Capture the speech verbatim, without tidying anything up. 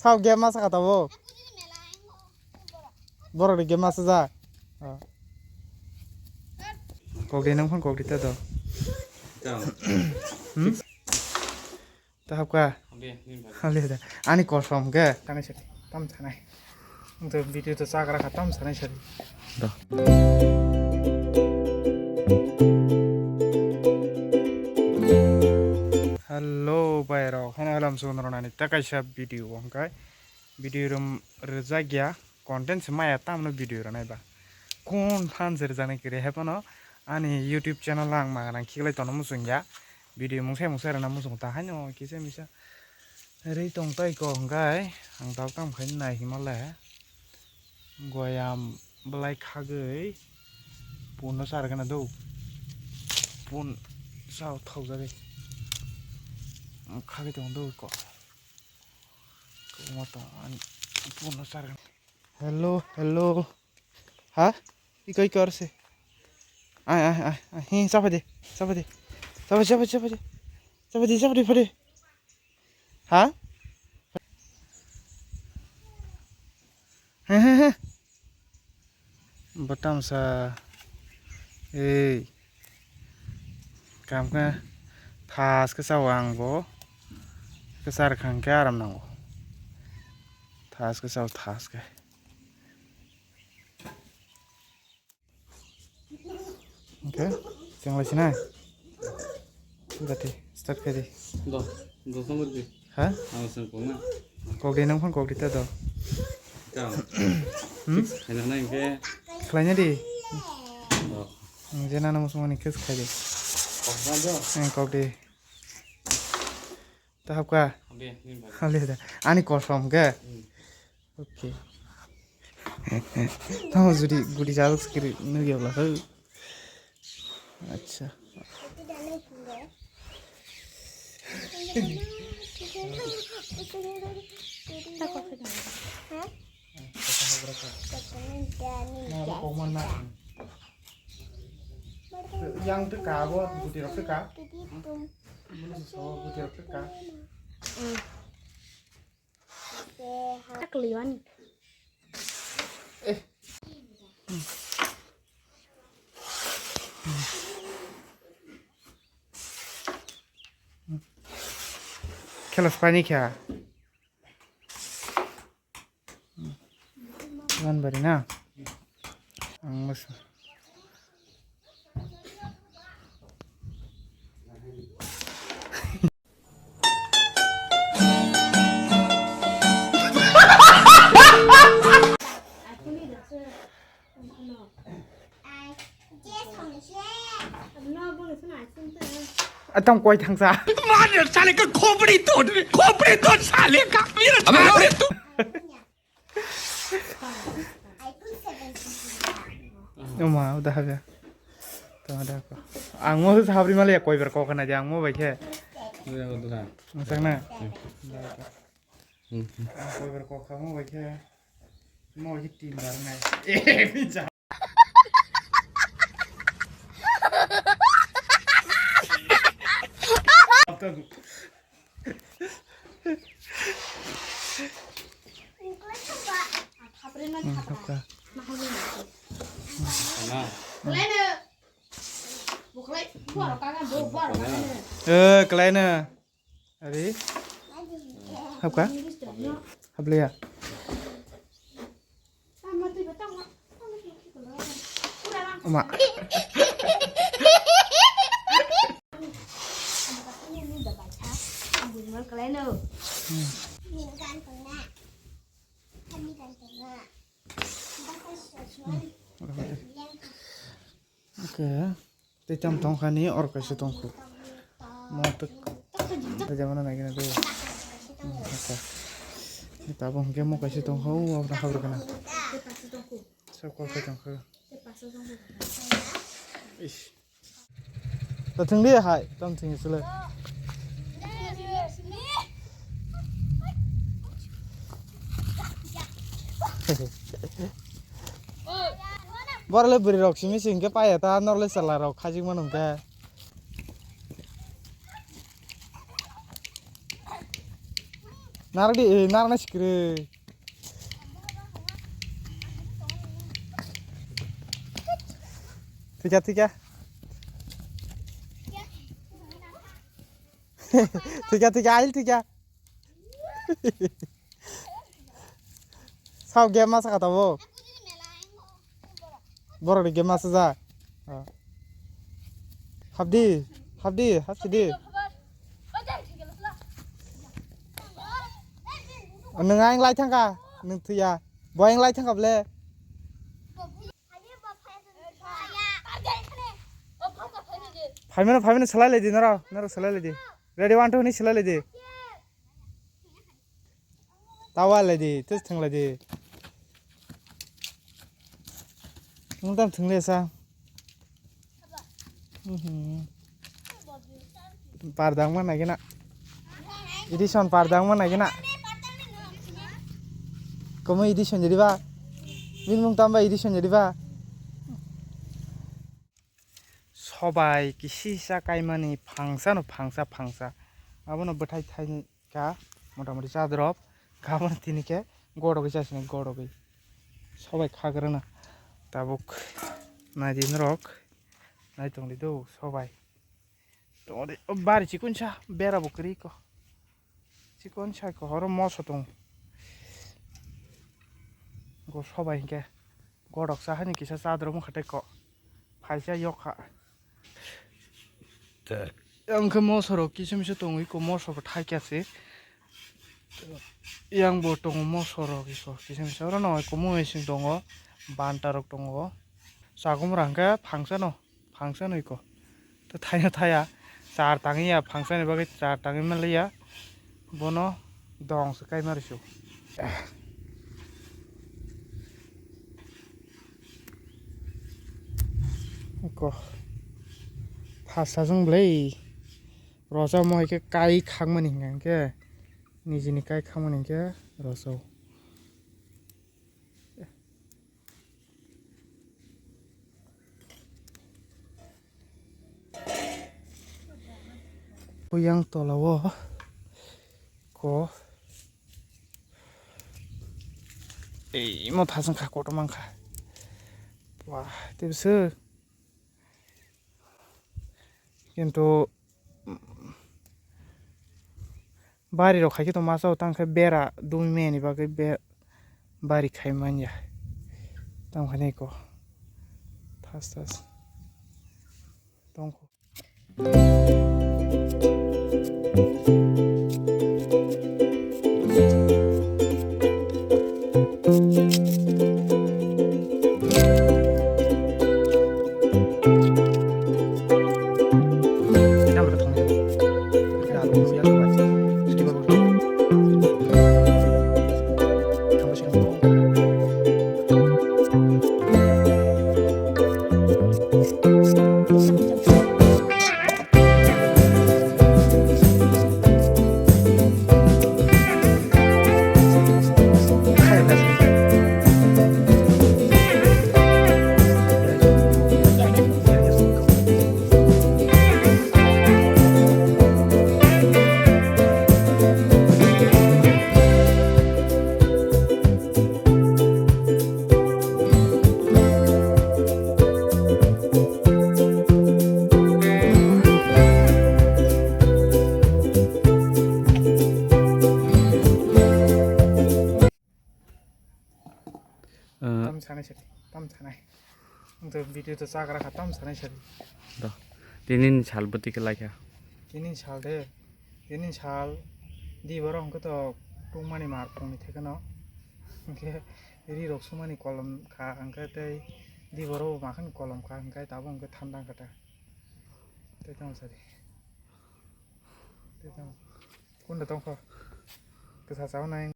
Tao game ma saka tabo. Borok ni game ma saka. Kok di nang phang kok di ta do. Tamo. Hmm? Ta hapka. Hali da. Ani kosom ke. Tanai sari. Tam tanai. Ang to video to chagra kha tam sanai sari. Do. Hello, bhai rok. Hana halam sunro nani ta kaisa video hongkai. Video rum rwjak ya. Content se maya tamno video rwnai ba. Kon fan se rwjaknai kiri hai phano ani YouTube channel ang magrang khiklai tono muchung ya. Video mungsa mungsa rwna muchung ta haino kisa misa. Ri tong tai ko hwnkhe ang tabuk tamo khai nai hima le. Goyam belai khagwi punno sar gana do. Pun sao thok jagwi. Khagwi tong do ko. Ko ma tong an punno sar gana. Hello, hello. Ha? Iko, iko, arse. Ai, ai, ai, ai. Hi, sapa de? Sapa de? Sapa, sapa, sapa de? Sapa de, sapa de, sapa de? Ha? He, he, he. Botam sa. Ei. Kam khe thas khe sao ang bo. Khe sar khang khe aram nango. Thas khe sao, thas khe. Okay, chwng lai sinai. Jati, start khai di. Do, do song di. Ha? Ang song kong na. Kok di nang phang kok di ta do. Tamo. Hmm? Khaina nai ke. Khlaina di. Do. Ang jena nang song ni kes khai di. Kok na do. Ang kok di. Ta hapka? Hali da. Ani kosom ke? Hmm. Okay. Tamo judi gudi jaluk skiri nugi ola ho. Acha. Yang teka bo gudi rok teka. Mulu so gudi rok teka. Takliwani. Khela spani kha. Wan bari na. Ang mas. Atang koi thangsa. Mother, sale ka khopri tod, khopri tod sale ka. Mera sale tu. Oma, udah habya. Tama dah ko. Ang mo habri male koi ber ko kana jang mo bai khe. Udah, udah. Masang na. Hmm. Koi ber ko kha mo bai khe. Mo hi team bar nai. Eh, pincha. Eh, kelaina. Ari. Hapka? Habliya. Oma. Okay. Tei tam tong kha ni or kaisa tong khu. Mo tuk. Tei jamano nai gana tei. Okay. Tabo hwnkhe mo kaisa tong kha, o abra habra gana. Sab kol khe tong kha. Ish. Ta thwng di hai, tam thwng sile. Borok le bwrwi rok simi simi khe paiya ta, norok le chwla rok khajik mano hwnkhe. Nardi, eh, narna sikre. Thika, thika. Thika, thika, ail thika. Sao game masa kata bo. Borok ni game masa ja. Ah. Habdi, habdi, habsidi. Nwng ang lai thangka, nwng thuya. Bo ang lai thangka ble. Phaimano, phaimano, salai lai di noro, noro salai lai di. Ready, one, two, hwnwi salai lai di. Tawa lai di, tus thang lai di. Nwng tam thang le sa. Mhm. Pardang ma nai gina. Edison pardang ma nai gina. Komo Edison jadi ba. Min mung tamba Edison jadi ba. Sobai kisisa kaimani phangsa no phangsa phangsa. Abono bwthai thai ka motamoti chadrop. Gabon tini khe gorogwi chasini gorogwi. Sobai khagrana. Tabuk naidi norok. Nai tongdi do sobai. Tongdi o bari chikunsa bera bo kwrwi ko. Chikon sai ko horo moso tong. Go sobai hinkhe. Goroksa hani kisa chadrop wngkha tei ko. Phaisa yokha. Yang khe moso rok kisa misa tongwi ko moso bo thaikya se. Yang bo tongo moso rok iko kisa misa. Oro no kumu sing tongo. Banta rok tongo. Chagumra hwnkhe phangsa no. Phangsa no iko. To thaya thaya. Char tangwi ya phangsa ni bagwi char tangwi manliya. Bono dong se kai mari su. Ko phasa jong blai rosa mo ke kai khangmani hingke nijini kai khangmani hingke rosa. Buyang tola o ko ei mo thasang kha kotor mang kha. Wah, tebse kintu bari rok khai khe tongma sao tang khe bera dumi mani bagwi be bari khai manya tang khe ko thas thas tong kho. Tam sanai sari, tam sanai. Ang to video to chagra kha, tam sanai sari. Do. Tini ni sal bwtwi khe laikha. Tini ni sal de, tini ni sal di borok hwnkhe to tungmani mar phungni thekeno. Hwnkhe ri rok sumani kolom kha, hwnkhe tei di borok bo makhani kolom kha, hwnkhe tabuk hwnkhe thanda kha ta. Tei tamo sari. Tei tamo. Kunda tongkho. Kisa sao nai.